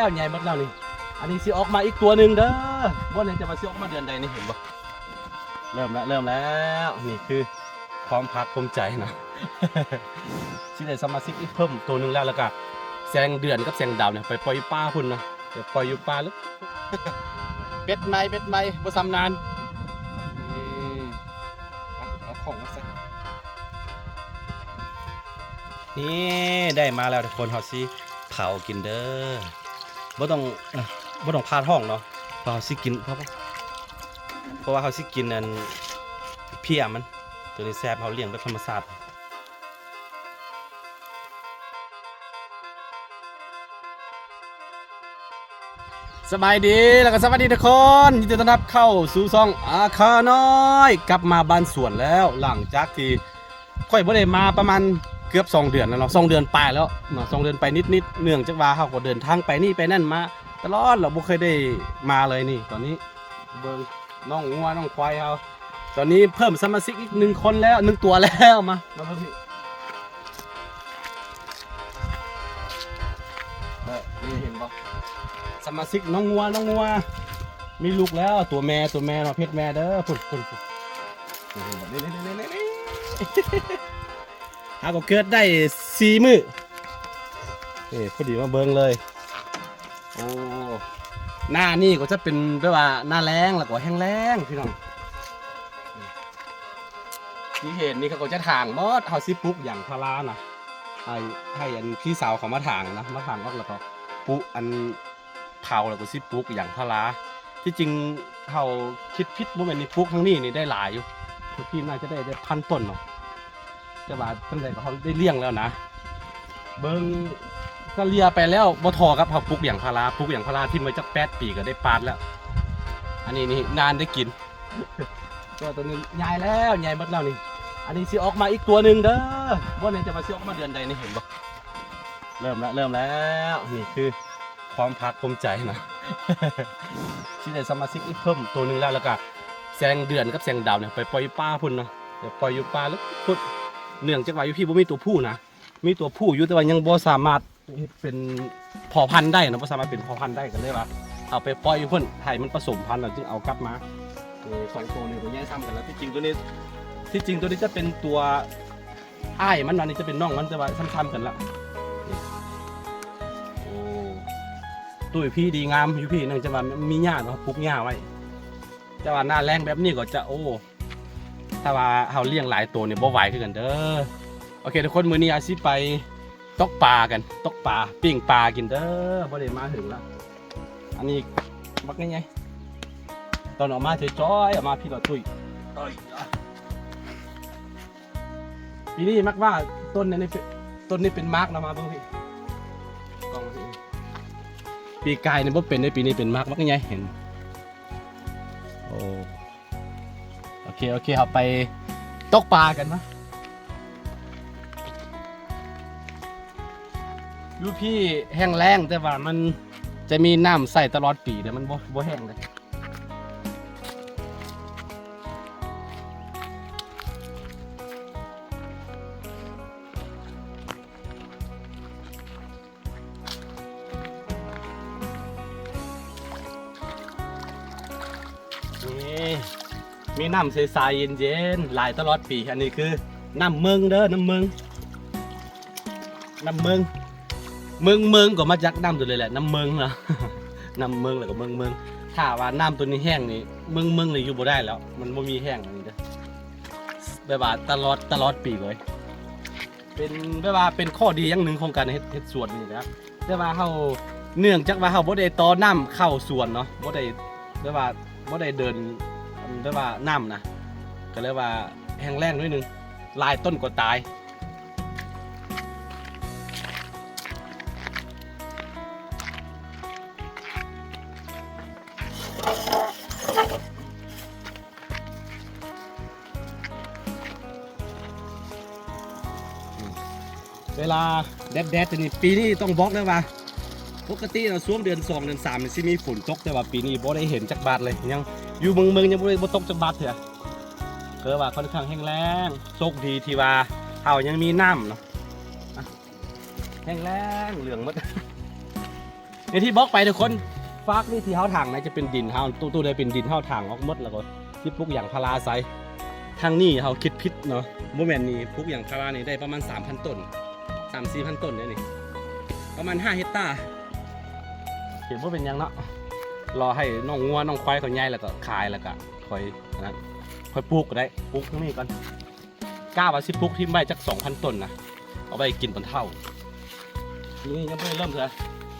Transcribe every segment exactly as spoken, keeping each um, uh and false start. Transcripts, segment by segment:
แล้วใหญ่หมดแล้วนี่ อันนี้สิออกมาอีกตัวหนึ่งเด้อ บ่แน่ใจว่าสิออกมาเดือนใดนี่ เห็นบ่ เริ่มแล้ว เริ่มแล้ว นี่คือความภาคภูมิใจเนาะ สิได้สมาชิกอีกเพิ่มตัวหนึ่งแล้ว แล้วก็แสงเดือนกับแสงดาวเนี่ยไปปล่อยอยู่ป่าพุ่นเนาะ เดี๋ยวปล่อยอยู่ป่าลึก เป็ดใหม่ เป็ดใหม่ บ่ซ้ำนาน นี่ เอาของมาใส่ นี่ได้มาแล้วทุกคน เฮาสิเผากินเด้อ บ่ต้อง เอ่อ บ่ต้องผ่าท้องเนาะ เพราะเฮาสิกิน เพราะ เพราะว่าเฮาสิกินอันเพียมัน ตัวนี้แซ่บ เฮาเลี้ยงแบบธรรมชาติ สบายดี แล้วก็สวัสดีทุกคน ยินดีต้อนรับเข้าสู่ช่องอาคาน้อย กลับมาบ้านสวนแล้ว หลังจากที่ข้อยบ่ได้มาประมาณเกือบสองเดือนแล้วเนาะ สองเดือนปลายแล้วเนาะ สองเดือนไปนิดๆ เนื่องจากว่าเฮาก็เดินทางไปนี่ไปนั่นมาตลอด เราบ่เคยได้มาเลยนี่ ตอนนี้เบิ่งน้องงัวน้องควายเฮา ตอนนี้เพิ่มสมาชิกอีกหนึ่งคนแล้ว หนึ่งตัวแล้ว มา มาเบิ่งพี่ เออ นี่เห็นบ่ สมาชิกน้องงัว น้องงัว มีลูกแล้ว ตัวแม่ ตัวแม่เนาะ เพศแม่เด้อ พุ่น พุ่น พุ่น นี่เห็นบ่ นี่ นี่ นี่ นี่ นี่ หาก็เกิดได้สี่มื้อ นี่ พอดีมาเบิ่งเลย โอ้ หน้านี่ก็จะเป็นแบบว่าหน้าแล้ง แล้วก็แห้งแล้งพี่น้อง ที่เห็นนี่เขาก็จะถางหมด เฮาสิปลูกยางพารานะ ให้ ให้อันพี่สาวเขามาถางนะ มาถางออกแล้วก็ปลูกอันเผาแล้วก็สิปลูกยางพารา ที่จริงเฮาคิดผิด บ่แม่นนี่ ปลูกทางนี้นี่ได้หลายอยู่ ทุกที่น่าจะได้ ได้พันต้นเนาะ แต่ว่าจั่งใดก็เฮาได้เลี้ยงแล้วนะ เบิ่งเฉลี่ยไปแล้วบ่ท่อกับเฮาปลูกยางพารา ปลูกยางพาราทิ่มไว้จักแปดปีก็ได้ปาดแล้ว อันนี้นี่นานได้กิน ตัว ตัวนี้ใหญ่แล้ว ใหญ่หมดแล้วนี่ อันนี้สิออกมาอีกตัวหนึ่งเด้อ บ่แน่ใจว่าสิออกมาเดือนใดนี่ เห็นบ่ เริ่มแล้ว เริ่มแล้ว นี่คือความภาคภูมิใจเนาะ สิได้สมาชิกอีกเพิ่มตัวหนึ่งแล้ว แล้วก็แสงเดือนกับแสงดาวเนี่ยไปปล่อยอยู่ป่าพุ่นเนาะ ไปปล่อยอยู่ป่าลึกพุ่น เนื่องจากว่าอยู่พี้บ่มีตัวผู้นะ มีตัวผู้อยู่แต่ว่ายังบ่สามารถเฮ็ดเป็นพ่อพันธุ์ได้เนาะ บ่สามารถเป็นพ่อพันธุ์ได้ ก็เลยว่าเอาไปปล่อยอยู่พุ่น ให้มันผสมพันธุ์แล้วจึงเอากลับมา เออ สองตัวนี้ก็ใหญ่ซ้ำกันแล้ว ที่จริงตัวนี้ ที่จริงตัวนี้จะเป็นตัวอ้ายมัน อันนี้จะเป็นน้องมัน แต่ว่าซ้ำๆกันละ นี่ โอ้ ตุ้ยพี้ดีงามอยู่พี้ เนื่องจากว่ามีหญ้าเนาะ ปลูกหญ้าไว้ แต่ว่าหน้าแล้งแบบนี้ก็จะ โอ้ ถ้าว่าเฮาเลี้ยงหลายตัวนี่บ่ไหวคือกันเด้อ โอเคทุกคน มื้อนี้อาสิไปตกปลากัน ตกปลา ปิ้งปลากินเด้อ บ่ได้มาถึงแล้ว อันนี้บักง่ายๆ ตอนออกมาจ้อยๆ ออกมาพี่ละตุ้ย เอ้ย ปีนี้มักว่าต้นนี้เป็น ต้นนี้เป็นหมากนะ มาเบิ่งพี่ กล้องพี่ ปีกายนี่บ่เป็นเด้ ปีนี้เป็นหมาก บักง่ายๆ เห็น โอ้ โอเค โอเค เอาไปตกปลากันนะ อยู่พี้แห้งแล้ง แต่ว่ามันจะมีน้ำใส่ตลอดปี แต่มันบ่ บ่แห้งเลย นี่ มีน้ำใสๆ เย็นๆ ไหลตลอดปี อันนี้คือน้ำเมิงเด้อ น้ำเมิง น้ำเมิง เมิง เมิงก็มาจากน้ำตัวเลยแหละ น้ำเมิงเนาะ น้ำเมิงแล้วก็เมิง เมิง ถ้าว่าน้ำตัวนี้แห้งนี่ เมิง เมิงนี่อยู่บ่ได้แล้ว มันบ่มีแห้งอันนี้เด้อ แบบว่าตลอด ตลอดปีเลย เป็นแบบว่าเป็นข้อดีอย่างหนึ่งของการเฮ็ด เฮ็ดสวนนี่นะ แต่ว่าเฮา เนื่องจากว่าเฮาบ่ได้ต่อน้ำเข้าสวนเนาะ บ่ได้ แบบว่าบ่ได้เดิน แบบว่าน้ำนะ ก็เลยว่าแห้งแล้งนิดนึง หลายต้นก็ตาย เวลาแดดๆ นี่ ปีนี้ต้องบอกเลยว่า ปกติเนาะ ช่วงเดือนสอง เดือนสาม นี่สิมีฝนตก แต่ว่าปีนี้บ่ได้เห็นจักบาดเลย ยังอยู่เมือง เมืองยังบ่ได้ บ่ตกจักบาดเทื่อ คือว่าค่อนข้างแห้งแล้ง โชคดีที่ว่าเฮายังมีน้ำเนาะ อ่ะ แห้งแล้ง เหลืองหมด อย่างที่บอกไปทุกคน ฟากนี่ที่เฮาถางนะจะเป็นดินเฮา ตู้ๆ ได้เป็นดินเฮาถางออกหมด แล้วก็สิปลูกยางพาราใส่ ทางนี้เฮาคิดผิดเนาะ บ่แม่นนี่ ปลูกยางพารานี่ได้ประมาณ สามพัน ต้น สามสี่พัน ต้นเนี่ยนี่ ประมาณ ห้า เฮกตาร์ เห็นบ่เป็นหยังเนาะ รอให้น้องงัวน้องควายเขาใหญ่แล้วก็ขายแล้วก็ค่อยอันนั้น ค่อยปลูกก็ได้ ปลูกทางนี้ก่อน กะว่าสิปลูกถิ่มไว้จัก สองพัน ต้นนะ เอาไว้กินตอนเฒ่า นี่ยังบ่ได้เริ่มเทื่อ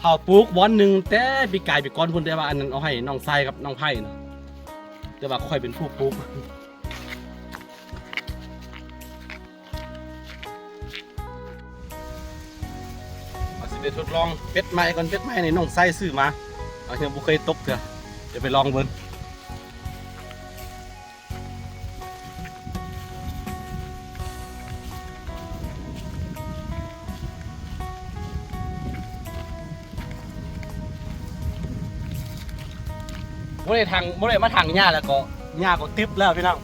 เฮาปลูกบ่อนหนึ่งแต่ปีกายปีก่อนพุ้น แต่ว่าอันนั้นเอาให้น้องไซกับน้องไผ่เนาะ แต่ว่าข้อยเป็นผู้ปลูก เอาสิไปทดลองเบ็ดใหม่ก่อน เบ็ดใหม่นี่น้องไซซื้อมา เอายังบ่เคยตกเทื่อ จะไปลองเบิ่ง บ่ได้ถาง บ่ได้มาถางหญ้าแล้วก็ หญ้าก็ตึบแล้วพี่น้อง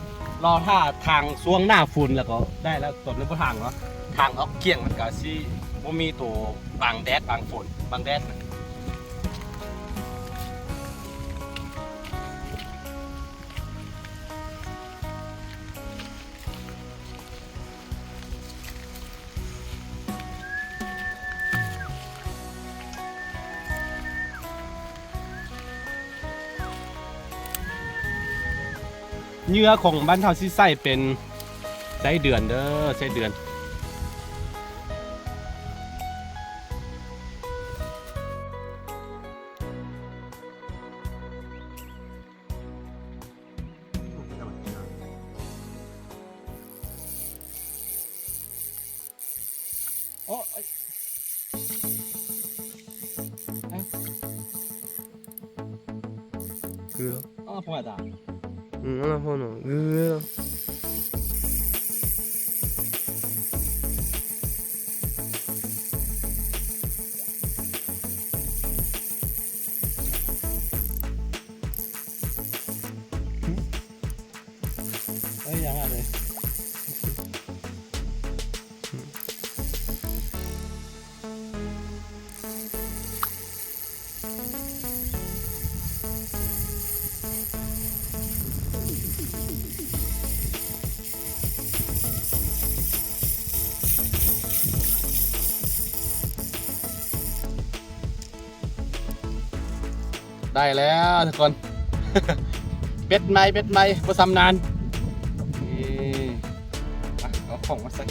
รอถ้าถางช่วงหน้าฝนแล้วก็ได้แล้ว ตอนนี้บ่ถางเนาะ ถางออกเกลี้ยงมันก็สิบ่มีตัวบังแดดบังฝน บังแดดนะ เหยื่อของบ้านเฮาสิใส่เป็นไส้เดือนเด้อ ไส้เดือน โอ้ย คือ อ๋อ ผมอาจจะ อืม แล้วพอหนูคือ เอ้ย ยังอ่ะเลย ได้แล้วทุกคน เบ็ดใหม่ เบ็ดใหม่ บ่ซ้ำนาน นี่ มา เอาของมาใส่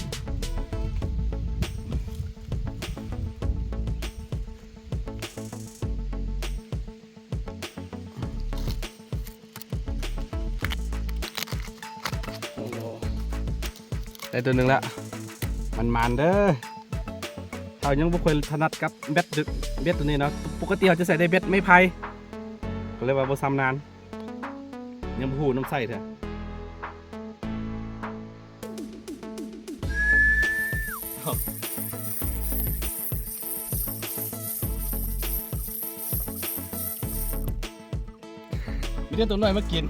โอ้โห ได้ตัวหนึ่งละ มันๆ เด้อ เฮายังบ่ค่อยถนัดกับเบ็ดดึก เบ็ดตัวนี้เนาะ ปกติเฮาจะใส่ได้เบ็ดไม้ไผ่ ก็เลยว่าบ่ซ้ำนาน ยังบ่ฮู้นำใส่เทื่อ มีแต่ตัวน้อยมากิน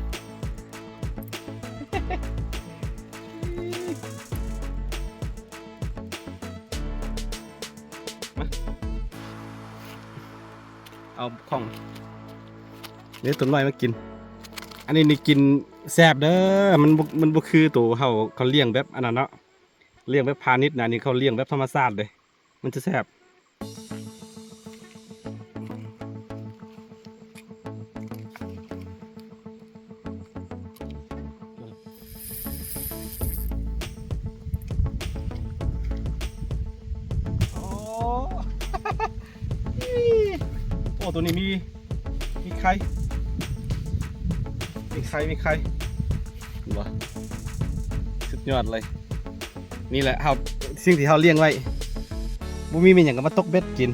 มา เอาของ นี่ตัวน้อยมากิน อันนี้นี่กินแซ่บเด้อ มันบ่ มันบ่คือตัวเขา เขาเลี้ยงแบบอันนั้นเนาะ เลี้ยงแบบพาณิชย์นะ อันนี้เขาเลี้ยงแบบธรรมชาติเลย มันจะแซ่บ โอ้ โอ้ ตัวนี้มี มีไข่ มีไข่ มีไข่ ว้า สุดยอดเลย นี่แหละเฮา สิ่งที่เฮาเลี้ยงไว้ บ่มีแม่นหยังก็มาตกเบ็ดกิน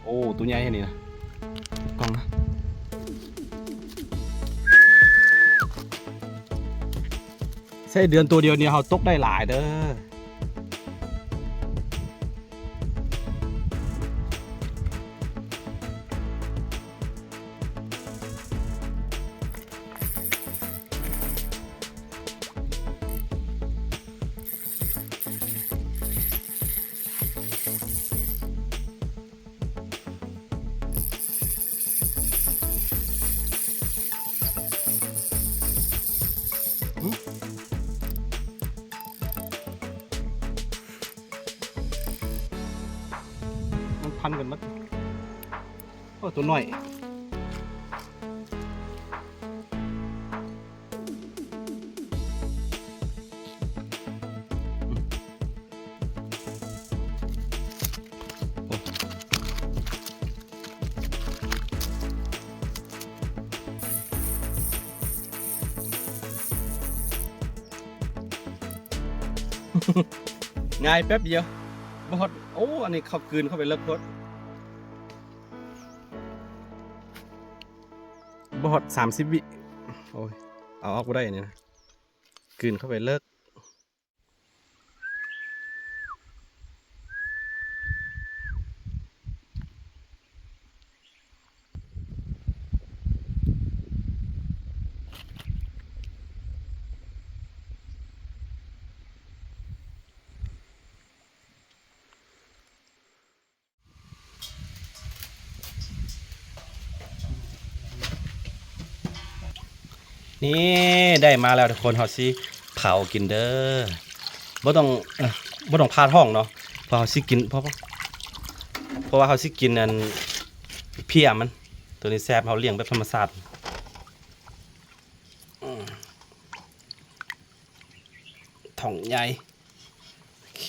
โอ้ ตัวใหญ่แค่นี้นะ กล้องนะ ไส้เดือนตัวเดียวเนี่ยเฮาตกได้หลายเด้อ โ พันกันหมด โอ้ ตัวน้อย ง่ายแป๊บเดียว บ่ฮอด โอ้ อันนี้เขากลืนเข้าไปเลิกโพด บ่ฮอดสามสิบวิ โอ้ย เอาออกบ่ได้นี่นะ กลืนเข้าไปเลิก นี่ได้มาแล้วทุกคน เฮาสิเผากินเด้อ บ่ต้อง เอ่อ บ่ต้องผ่าท้องเนาะ เพราะเฮาสิกิน เพราะ เพราะว่าเฮาสิกินอันเพียมัน ตัวนี้แซ่บ เฮาเลี้ยงแบบธรรมชาติ อืม ท้องใหญ่ โอเค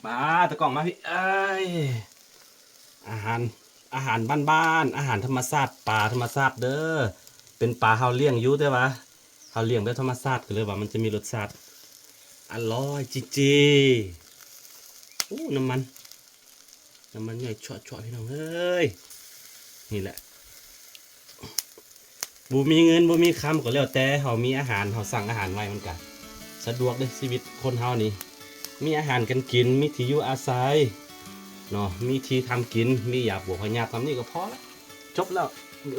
มาตะกล้องมาพี่ เอ้ย อาหาร อาหารบ้านๆ อาหารธรรมชาติ ปลาธรรมชาติเด้อ เป็นปลาเฮาเลี้ยงอยู่ แต่ว่าเฮาเลี้ยงแบบธรรมชาติ ก็เลยว่ามันจะมีรสชาติอร่อยจริงๆ อู้ น้ำมัน น้ำมันย่อยเฉาะๆ พี่น้องเอ้ย นี่แหละ บ่มีเงินบ่มีคำก็แล้วแต่ เฮามีอาหาร เฮาสั่งอาหารไว้ มันก็สะดวกเด้ ชีวิตคนเฮานี่ มีอาหารการกิน มีที่อยู่อาศัยเนาะ มีที่ทำกิน มียาบวกพยาธิ ทำนี่ก็พอละ จบแล้ว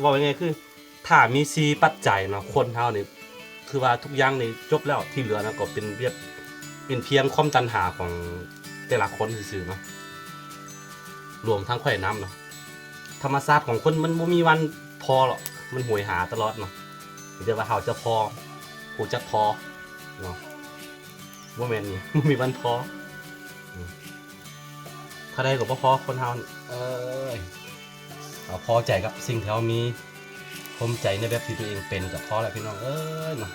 เว้าง่ายๆ คือ ถ้ามีสี่ปัจจัยเนาะ คนเฮานี่ คือว่าทุกอย่างนี่จบแล้ว ที่เหลือนะก็เป็นเวียก เป็นเพียงความตัณหาของแต่ละคนซื่อๆ เนาะ รวมทั้งข้อยนำเนาะ ธรรมชาติของคนมันบ่มีวันพอหรอก มันโหยหาตลอดเนาะ แต่ว่าเฮาจะพอ ฮู้จักพอเนาะ บ่แม่นนี่ บ่มีวันพอ อืม เท่าใดก็บ่พอคนเฮานี่ เอ้ย เอาพอใจกับสิ่งที่เฮามี ภูมิใจในแบบที่ตัวเองเป็นก็พอแล้วพี่น้องเอ้ยเนาะ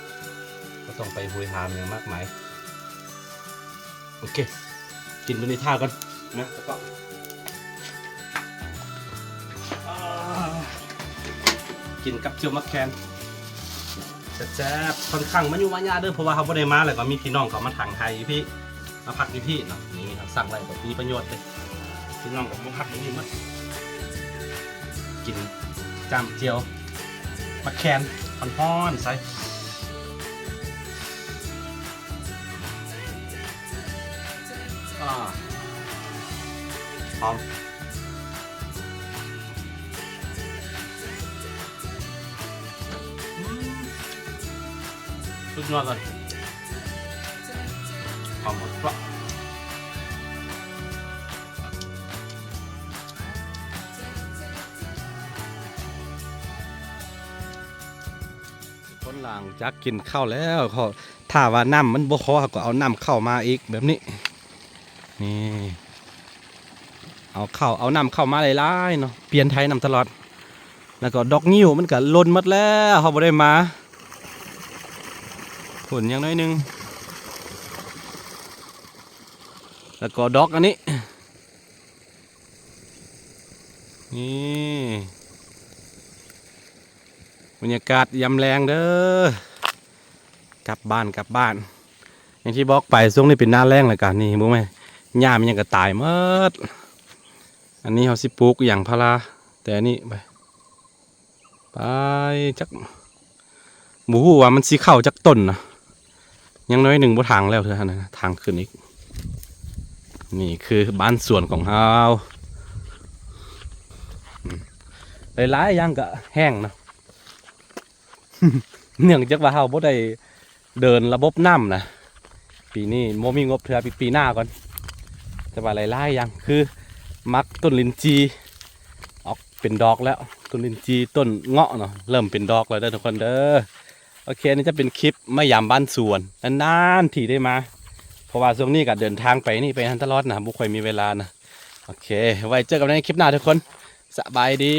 บ่ต้องไปโหยหาหยังมากมาย โอเค กินตัวนี้ท่าก่อนนะ แล้วก็ อ่า กินกับเจียวมะแขน แซ่บๆ ค่อนข้างมาอยู่มายาเด้อ เพราะว่าเฮาบ่ได้มา แล้วก็มีพี่น้องเขามาถางไทยอยู่พี่ มาพักอยู่พี่เนาะ นี่เฮาสั่งไว้ก็มีประโยชน์เด้ พี่น้องก็มาพักอยู่นี่หมด กินจ้ำเจียว มะแขนฮ้อนๆ ใส่ อ่า หอม อืม สุดยอดเลย หอมหมดปะ คนหลังจากกินข้าวแล้ว เขา ถ้าว่าน้ำมันบ่พอ เขาก็เอาน้ำเข้ามาอีกแบบนี้ นี่ เอาเข้า เอาน้ำเข้ามาหลายๆ เนาะ เปลี่ยนไถน้ำตลอด แล้วก็ดอกงิ้วมันก็หล่นหมดแล้ว เขาบ่ได้มา ผลอย่างน้อยหนึ่ง แล้วก็ดอกอันนี้ นี่ บรรยากาศยามแลงเด้อ กลับบ้าน กลับบ้าน อย่างที่บอกไป ช่วงนี้เป็นหน้าแล้งแล้วกัน นี่ บ่แม่น หญ้ามันยังก็ตายหมด อันนี้เขาสิปลูกยางพารา แต่อันนี้ไป ไปจัก บ่ฮู้ว่ามันสิเข้าจักต้นนะ ยังน้อยหนึ่งบ่ถางแล้วเทื่อหั่นนะ ถางขึ้นอีก นี่คือบ้านสวนของเฮา อืม หลายๆ อย่างก็แห้งเนาะ เนื่องจากว่าเฮาบ่ได้ เดินระบบน้ำนะ ปีนี้บ่มีงบเทื่อ ปี ปีหน้าก่อน แต่ว่าหลายๆอย่างคือ มักต้นลิ้นจี่ ออกเป็นดอกแล้ว ต้นลิ้นจี่ ต้นเงาะเนาะ เริ่มเป็นดอกแล้วเด้อทุกคนเด้อ โอเค อันนี้จะเป็นคลิปมายามบ้านสวน นานๆทีได้มา เพราะว่าช่วงนี้ก็เดินทางไปนี่ไปนั่นตลอดนะ บ่ค่อยมีเวลานะ โอเค ไว้เจอกันในคลิปหน้าทุกคน สบายดี